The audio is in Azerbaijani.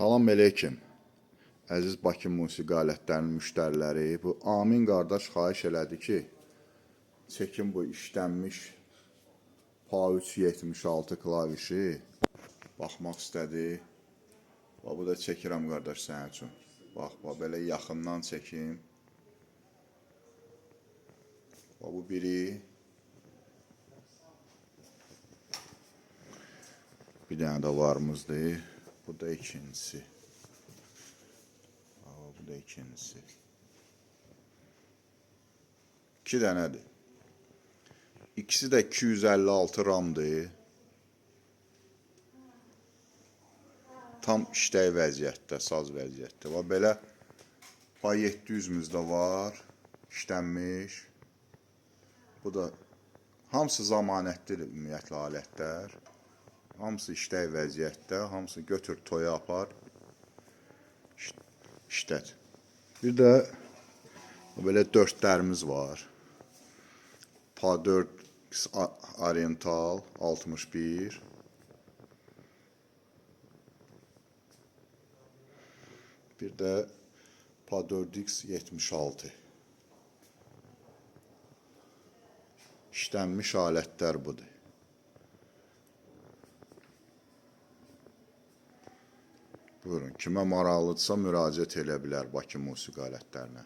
Salam əleykum. Əziz Bakı musiqi alətlərinin müştəriləri, bu Amin qardaş xahiş elədi ki, çəkim bu işlənmiş PA3 76 klavişi baxmaq istədi. Bax, bu da çəkirəm qardaş sənin üçün. Bax, bax belə yaxından çəkim. Bax, bu biri. Bir dənə də varımızdır. Bu da ikincisi. Aa, bu da ikincisi. İki dənədir. İkisi də 256 ramdır. Tam işlək vəziyyətdə, saz vəziyyətdə. Və belə PA 700-ümüz də var, işlənmiş. Bu da hamısı zamanətlidir ümumiyyətlə alətlər. Hamısı işlək vəziyyətdə, hamısı götür toya apar, işlət. Bir də belə dördlərimiz var. PA 4 Oriental 61. Bir də PA 4X 76. İşlənmiş alətlər budur. Buyurun, kimə maraqlıdırsa müraciət eləyə bilər Bakı musiqi alətlərinə.